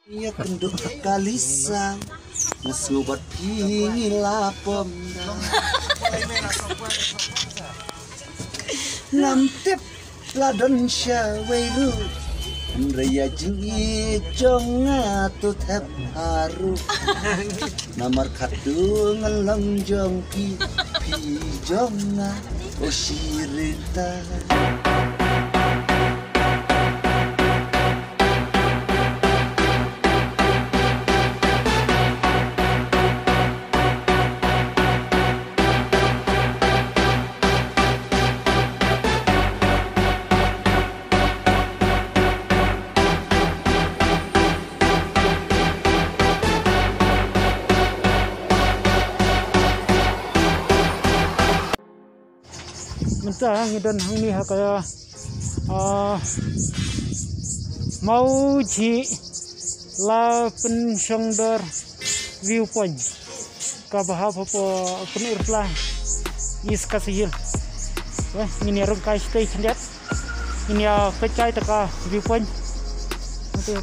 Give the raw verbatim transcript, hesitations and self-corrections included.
Ïa kynduh ka Lisa, nga sngew bad phi ngi la pom da. Ngam tip la don sha wei ruh, hynrei ïa jingïeit jong nga to thep haruh. Namar khatu ngan long jong phi, phi jong nga, o Sharita. Mynta ngi don hangne ha ka, ah, Mawjhi Lapynshongdor Viewpoint. Kaba hap hapoh Pynurpla, East Khasi Hills. Eh, ngin ïa rung kai shatei khyndiat. Ngin ïa peit kai ta ka viewpoint. Mynta